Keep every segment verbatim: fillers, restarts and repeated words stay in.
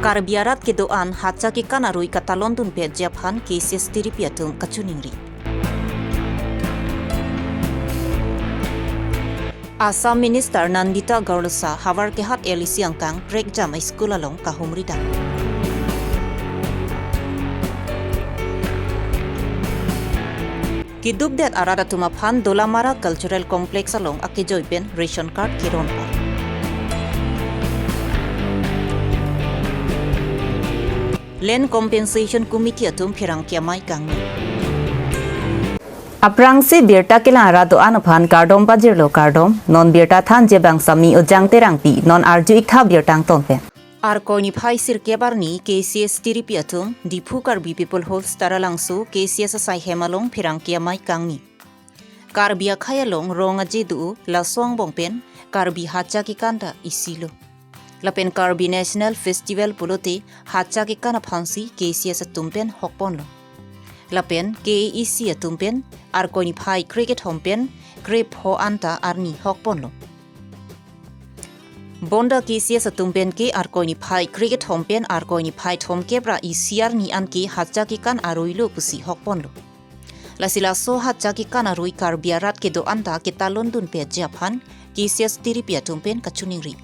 Karbi arat kedo-an hacha kekan arui katalon dunpetji aphan K C S tiripi atum kachiningri. Assam Minister Nandita Gorlosa havar kehat L A C angkang prekjam a school along kahumri dam. Keduk det arat atum aphan Dolamara Cultural Complex along akejoi pen ration card keron pon. Land Compensation Committee atum pherangke amei kangni. Aphrangsi birta kelang arat do-an aphan kardom pajirlo kardom, non birta thanji abang Sami Ojang Terangpi, non arju iktha birta angton pen. Arkoi niphai sirkep arni K C S tiripi atum, Diphu Karbi People Hostel Taralangso K C S asai hem along pherangke amei kangni. Karbi akhei along rong aje do, laso angbong pen Karbi hacha kekan ta isilo. Lapen Karbi National Festival pulote hacha kekan aphansi K C S atum pen hokponlo. Lapen K A A C atum pen Arkoi niphai krekethom pen krepho anta arni hokponlo. Bonta K C S atum pen ke Arkoi niphai krekethom pen Arkoi niphai thomkep ra isi arni anke hacha kekan aruilo pusi hokponlo. Lasi laso hacha kekan arui Karbi arat kedo-an ta ketalon dunpetji aphan K C S tiripi atum pen kachiningri.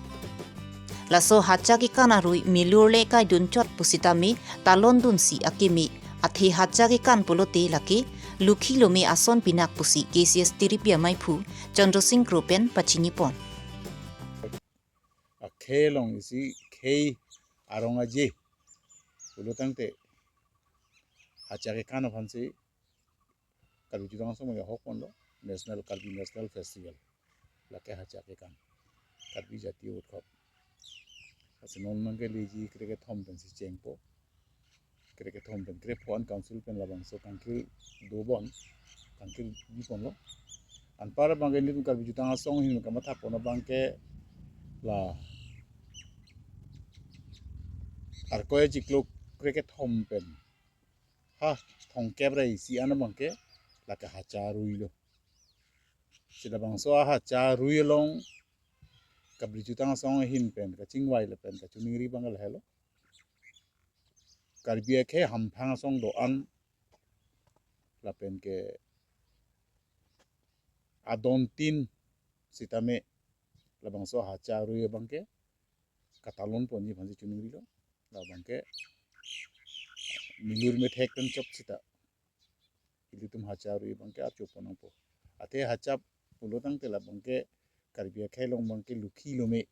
Laso hacha kekan arui milur le kaidun chot pusitame talon dunsi akeme, athe hacha kekan pulote lake lukhi lome ason pinak pusi K C S tiripi ameiphu Chandra Sing Kro pen pachini pon. Akhei along isi khei arong aje pulo tangte hacha kekan aphansi Karbi Jutang Asong abang hokponlo, National, Karbi National Festival. Lake hacha kekan, Karbi Jatiya Utsav. Lasi non abangke leji krekethom pensi chengpo. Krekethom pen krepho an council pen labangso kangkir dobon, kangkir biponlo. Anpar abangke nelitum Karbi Jutang Asong ahin kamathapon abangke la Arkoi achiklo krekethom pen ha thomkep ra isi an abangke lake hacha aruilo. Si labangso ahacha arui along Karbi Jutang Asong ahin pen kachingvai lapen kachiningri abang lahelo. Karbi akhei hamphang asong do-an lapen ke adontin sitame labangso hacha arui abangke katalon ponji aphansi chiningrilo. Labangke milur methek pen chok sita ilitum hacha arui abangke archo pon nangpo. Athe hacha pulo tangte labangke Karbi akhei along abangke lukhi lome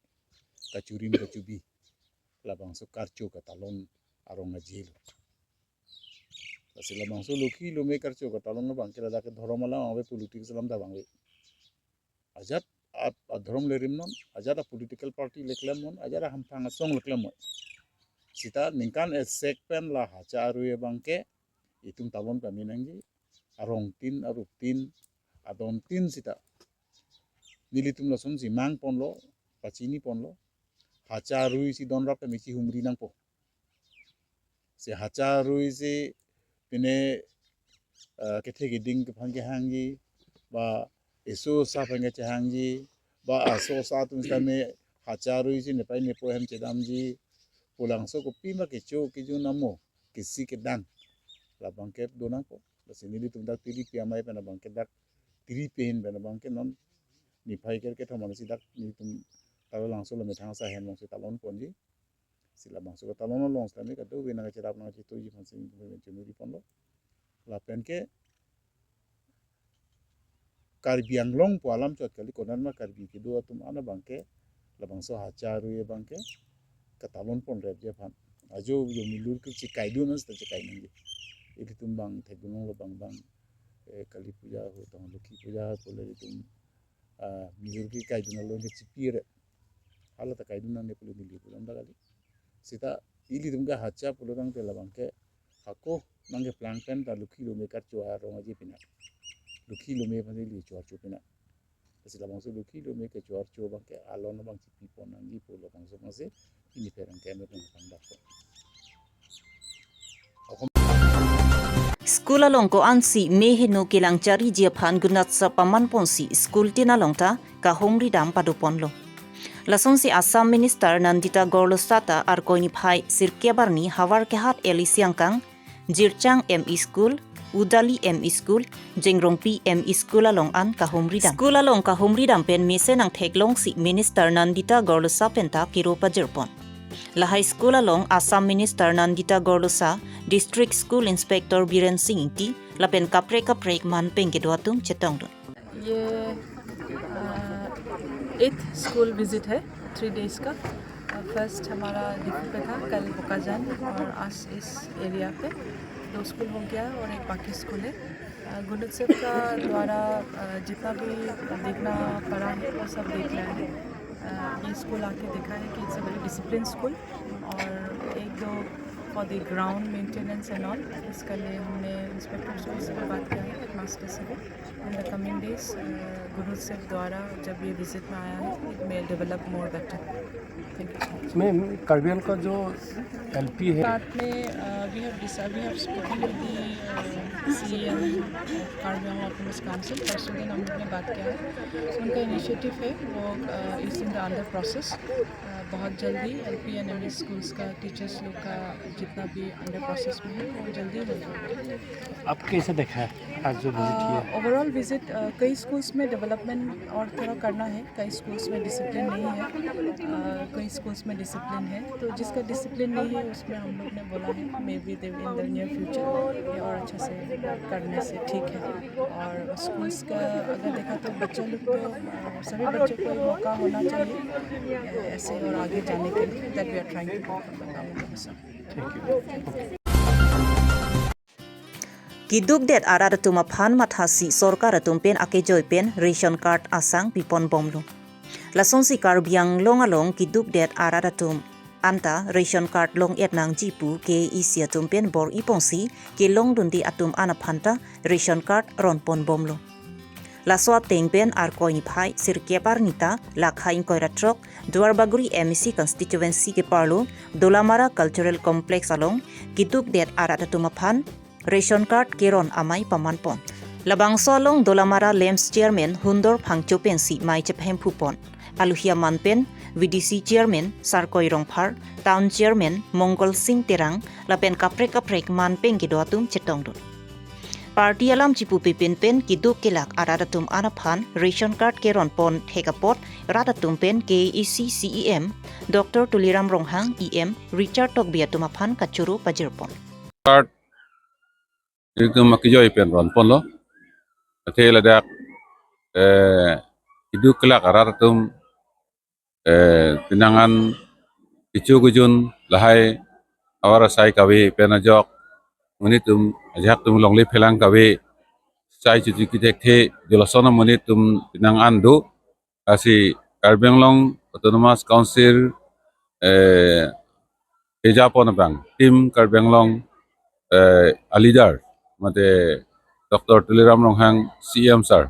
kachurim kachubi labangso karcho katalon arong ajelo. Lasi labangso lukhi lome karcho katalon abangke ladak ke dhorom alam abang ave, politics alam ta abang ave. Ajat a, adhorom le rimnon, ajat a political party le klemnon, ajat a hamphang asong le klemnon. Sita ningkan esek pen la hacha arui abangke itum talon pame nangji, arongtin, aruptin, adontin sita. Nelitum lasonsi mang ponlo, pachini ponlo. Hacha arui si donrap kami chihumri nangpo. Si hacha arui si pine, eh, kethe keding kephan kehangji, ba eso sa aphan kechehangji, ba aso sa atum sitame hacha arui si nepai nepo ahem chedamji, pu labangso kopima kecho kejun amo, kesi kedang labangke do nangpo. Lasi nelitum dak tiripi amei pen abangke dak tiripi ahin pen abangke non niphai krekethom ansi dak nelitum Taralangso lo methang asai hem alongsi talon ponji. Si labangso katalon along sitame kadokave nangkacherap nangkachetoi ji aphansi nelitum pen chiningripon lo. Lapen ke Karbi Anglong pu alam chot kali, konatma Karbi kedo atum an abangke labangso hacha arui abangke katalon ponrepji aphan. Ajo jo milur ke chekaidun an sita chekai nangji. Ilitum abang thekdun longlo abang abang, eh, Kali Puja ho tong Lokhi Puja ho pule ilitum, ah, milur ke kaidun along ke chipire. Hala ta kaidun nangne pule neli pulang ta kali. Sita ilitum ke hacha pulo tangte labangke hako nangkeplang pen ta lukhi lome karcho arong aje pina. Lukhi lome aphan ili cho archo pina. Lasi labangso lukhi lome kecho archo abangke alon abang chipi pon nangji pu labangso abangsi ili pherangke amei pen pangdakpo. School along ko-ansi meheno kelang chariji aphan gunatsa paman ponsi school tin along ta kahumri dam pado ponlo. Lasonsi Assam Minister Nandita Gorlosa ta Arkoi niphai sirkep arni Howraghat L E Siangkang, Jirchang M E School, Udali M E School, Jengrongpi M E School along an kahumri dam. School along kahumri dam pen mesen angthek longsi Minister Nandita Gorlosa pen ta kiro pajirpon. Lahai school along Assam Minister Nandita Gorlosa, District School Inspector Biren Singh Ingti, lapen kaprek kaprek man peng kedo atum chetongdun. ये eighth school visit है, three days का। फर्स्ट हमारा डिफू पे था, कल बोकाजान और आज इस एरिया पे। दो स्कूल हो गया और एक बाकी स्कूल है। अ, गुणोत्सव का द्वारा, अ, जितना भी देखना पड़ा है, वो सब देख लिया है। अ, ये स्कूल आके देखा है कि it's a very discipline school, और एक दो for the ground maintenance and all, इसके लिए हमने इंस्पेक्टर स्कूल से भी बात किया है, हेडमास्टर से भी। In the coming days, uh, Gunotsav द्वारा जब ये विजिट में आया है, it may develop more better. Thank you so much. Ma'am, Karbi Anglong का जो एलपी है, साथ में, uh, we have deci- we have spoken with the, uh, C E M of Karbi Anglong Autonomous Council। परसों दिन हम लोग ने बात किया है, उनका इनिशिएटिव है, वो is in the under process. बहुत जल्दी एलपी एंड एमई स्कूल्स का, टीचर्स लोग का जितना भी अंडर प्रोसेस में है, वो जल्दी हो जाएगा। आप कैसे देखा है आज जो विजिट किया? ओवरऑल विजिट, कई स्कूल्स में डेवलपमेंट और थोड़ा करना है, कई स्कूल्स में डिसिप्लिन नहीं है, अ, कई स्कूल्स में डिसिप्लिन है, तो जिसका डिसिप्लिन नहीं है, उसमें हम लोग ने बोला है, may be they in the near future ये और अच्छा से करने से ठीक है। और स्कूल्स का अगर देखा तो बच्चों लोग को, अ, सभी बच्चों को एक मौका होना चाहिए, अ, ऐसे और आगे जाने के लिए, that we are trying to do। Kidukdet arat atum aphan mathasi sorkar atum pen akejoi pen ration card asang pipon bomlo. Lasonsi Karbi Anglong along kidukdet arat atum anta ration card long-et nangji pu K A A C atum pen bor-iponsi kelongdunde atum an aphan ta ration card ronpon bomlo. Laso ateng pen Arkoi niphai sirkep arni ta lakha ingkoi ra throk Duarbagori M A C constituency keparlo Dolamara Cultural Complex along kidukdet arat atum aphan ration card keron amei pamanpon. Labangso along Dolamara LAMPS chairman Hundor Phangcho pensi mei chephemphupon. Aluhi aman pen V D C chairman Sarkoi Rongphar, town chairman Mongol Singh Terang, lapen kaprek kaprek man peng kedo atum chetongdun. Party alam chipupe pen pen kiduk kelak arat atum an aphan ration card keronpon thek apot rat atum pen K A A C C E M Doctor Tuliram Ronghang, E M Richard Tokbi atum aphan kachoro pajirpon. Card itum akejoi pen ronponlo. Athe ladak, eh, kiduk kelak arat atum, eh, penang an kecho kejun lahai ahavar asai kave pen ajok, monit atum ajahak atum longle phelang kave, sai chuti kithekthe, jolason amonit atum penang an do. Lasi Karbi Anglong Autonomous Council, eh, kejapon abang, Team Karbi Anglong, eh, a leader, mate Doctor Tuliram Ronghang C E M sir,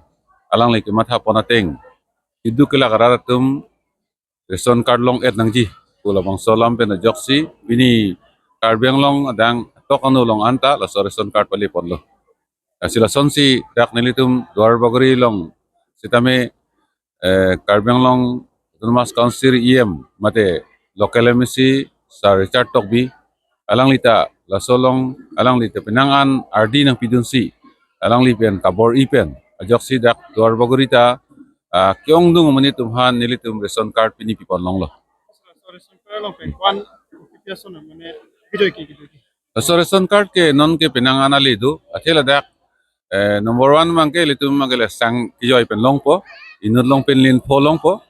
alangli kemathapon ateng, kiduk kelak arat atum ration card long-et nangji pu labangso alam pen ajoksi pini Karbi Anglong adang tok ano along anta laso ration card paleponlo. Lasi lasonsi dak nelitum Duarbagori along sitame, eh, Karbi Anglong Autonomous Council E M mate local M A C Sir Richard Tokbi, alangli ta laso along alangli ta penang an ardi nangpidunsi alangli pen kabor-i pen ajoksi dak Duarbagori ta, ah, ke-ongdung amonit atum aphan nelitum ration card pini pipon longlo. Ration card along pen ko-an kipi ason mane kejoi ke, kejoi ke. Laso ration card ke non ke penang an ale do, athe ladak, eh, number one abang ke ilitum abang ke le sang kejoi pen longpo, inut along pen line pho longpo,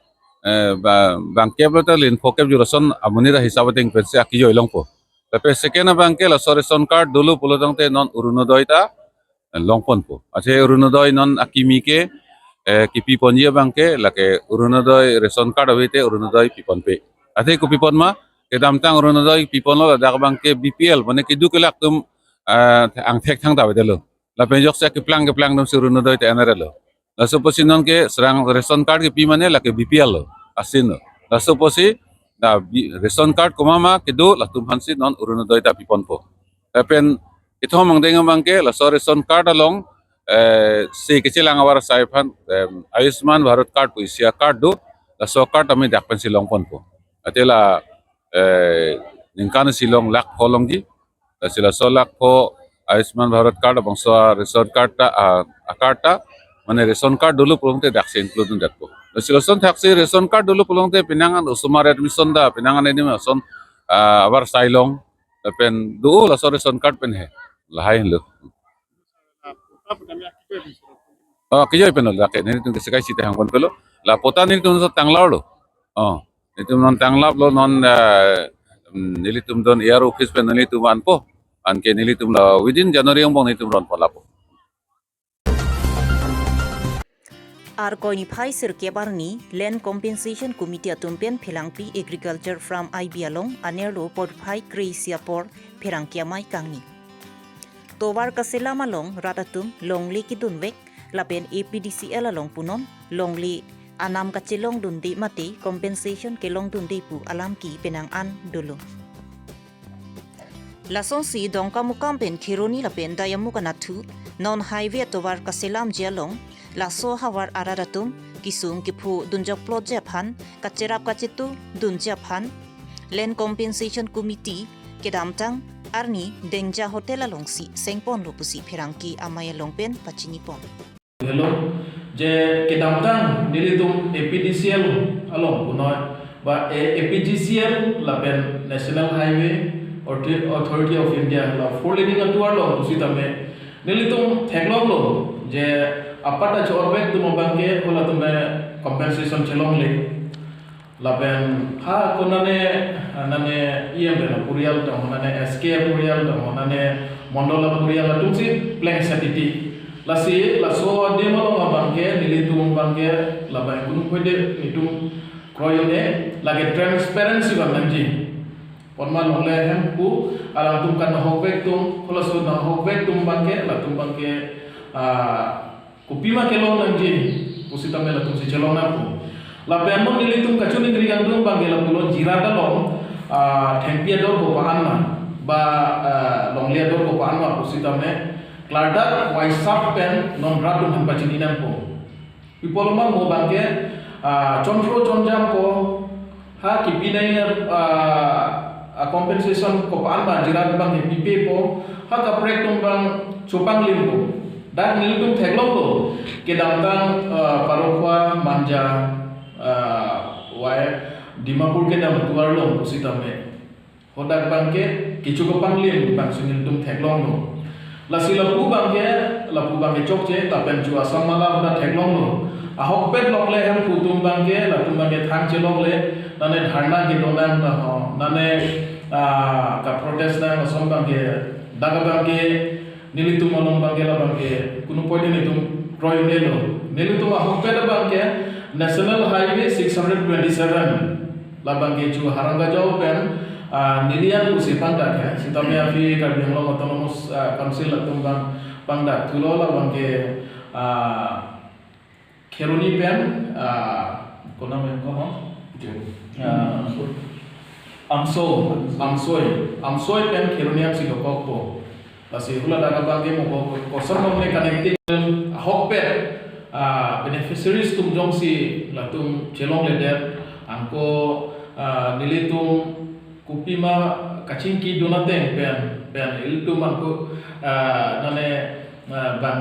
eh, ba, bangkep lo ta line pho kep jolason amonit ahisap ateng pensi akejoi longpo. Lapen second abang ke laso ration card dolo pulo tangte non Orunodoi ta longponpo. Athe Orunodoi non akimi ke, eh, kipiponji abang ke, lake Orunodoi ration card ave te Orunodoi piponpe. Athe kopipon ma, kedamtang Orunodoi piponlo, ladak abang ke B P L, mane kiduk kelak atum, eh, angthek thangta avedetlo. Lapen ajoksi keplang keplang atumsi Orunodoi ta eneretlo. Laso apotsi non ke serang ration card kepi mane lake B P L lo, asin lo. Laso apotsi, na bi-, ration card komat ma kedo latum aphansi non Orunodoi ta piponpo. Lapen kethom angdeng abang ke laso ration card along, eh, se kechelang ahavar asai aphan, em, Ayushman Bharat card pu isi a-card do, laso card tame dak pensi longponpo. Athe la, eh, ningkan si long lakh pho longji. Lasi laso lakh pho Ayushman Bharat card abangso ration card ta, ah, a card ta, mane ration card dolo pulote daksi include un-edetpo. Lasi lason thaksi ration card dolo pulote penang an osomar admission da, penang an ini ason, ah, abar sai long, lapen do laso ration card pen he. Lahai lo. Oh, kejoi pen lo, lake nelitum kesekai sita hangpon pelo. La patta nelitum so tanglo lo. Oh, nelitum non tanglap lo non, eh, mm, nelitum don A R O office pen nelitum anpo. Anke nelitum la within January angbong nelitum ronpo lapu. Arkoi niphai sirkep arni Land Compensation Committee atum pen Phelangpi Agriculture Farm I B along anerlo porphai kre-isi apor pherangke amei kangni. Tovar kaselam along rat atum longle kedunvek lapen A P D C L along punon longle anam kachelongdunde mate compensation kelongdunde pu alam ke penang an dolo. Lasonsi Dongkamukam pen Kheroni lapen Dayamukam anatthu non highway tovar kaselamji along laso havar arat atum kesung kepho dunjokplotji aphan, kacherap kachetudunji aphan Land Compensation Committee kedamtang arni Dengja Hotel alongsi sengponlo pusi pherangke amei along pen pachinipon. Hello, je kedamtang nelitum A P D C L along punoi ba A-, A P D C L lapen National Highway Authority, Authority of India la four laning atovar along pusitame nelitum theklonglo je apatta cho-orvek atum abangke halatum compensation chelongle. Lapen ha konane, nane E M pen aporial tong, nane S K aporial tong, nane Mondol aporial atumsi plengsetiti. Lasi laso adim along abangke nelitum abangke labang kunung pwede nelitum kroyone lake transparency bang nangji. Ponma longle hem pu alangtum kan hokvek atum, halaso nang hokvek atum abangke, latum abangke, ah, kopima kelong nangji pusitame latumsi chelong nangpo. Lapen non nelitum kachiningri kangtung abangke lapulo jirat along, ah, thengpi ador kopa-an ma ba, ah, longle ador kopa-an ma pusitame klardak waisap pen non rat atum aphan pachini nangpo. Pi pulo ma mo abangke, ah, chonphro chonjampo, ha kipinai, ah, ah, compensation kopa-an ma jirat abangke pipepo, ha kaprek atum abang chopanglimpo. Dak nelitum theklonglo, kedamtang, ah, Parokhowa Manja, ah, wai Dimapur kedam atovar along pusitame hadak abangke kecho kepanglim abangsi nelitum theklonglo. Lasi lapu abangke, lapu abangke chokche, lapen chu Assam Mala hadak theklonglo. Ahokpet longle hem pu atum abangke, latum abangke thang chelongle, nane dharna kedonang ta ho, nane, ah, kaprotest nang ason abangke, dak abangke, nelitum along abangke labangke kunung pwede nelitum kroyonelo. Nelitum ahokpet abangke National Highway six hundred twenty-seven labangke chu Harangajao pen, ah, nelian pusi pangdak ya. Sitame aphi Karbi Anglong Autonomous, ah, Council atum abang pangdak thulo labangke, ah, Kheroni pen, ah, konat pen ko ho? Ah, Amso, Amsoi, Amsoi pen Kheroni apsi dokokpo. Lasi haladak abangke mo ko, koson longle connecting ahokpet, ah, beneficiaries atum jongsi latum chelongledet, anke, ah, nelitum kopima kachingkidun ateng pen, pen ilitum anke, ah, nane, ah, bang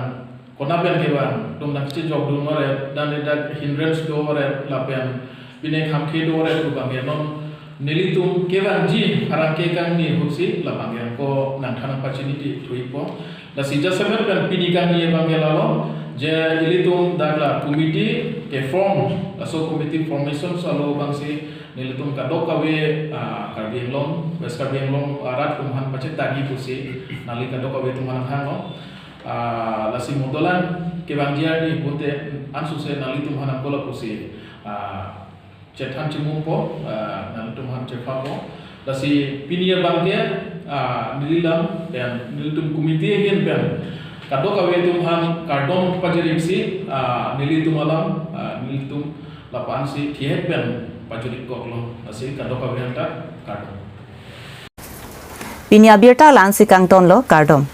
konat pen ke bang atum nangchejokdun ore, nane dak hindrance do ore, lapen pine khamkhe do ore pu abangke non nelitum kevangji pherangke kangni ahutsi labangke anke nangthan nangpachiniti thuipo. Lasi jasemet pen pini kangni abangke lalo, je ilitum dak la committee keform, laso committee formation alo abangsi nelitum kadokave, ah, Karbi Anglong, West Karbi Anglong, ah, rat atum aphan pachetangji pusi nangli kadokave atum aphan nanghanglo. Ah, lasi mo dolang kevangji arni pulote ansose nanglitum aphan nangkolo pusi, ah, chethan chimungpo, ah, nanglitum aphan chephapo. Lasi pini abangke, ah, neli alam pen nelitum committee ahin pen kadokave atum aphan kardom pajiriksi, ah, nelitum alam, ah, nelitum lapu-ansi thihek pen pajurik koklo. Lasi kadokave aphan ta kardom. Pini abirta la-ansi kangtonlo, kardom.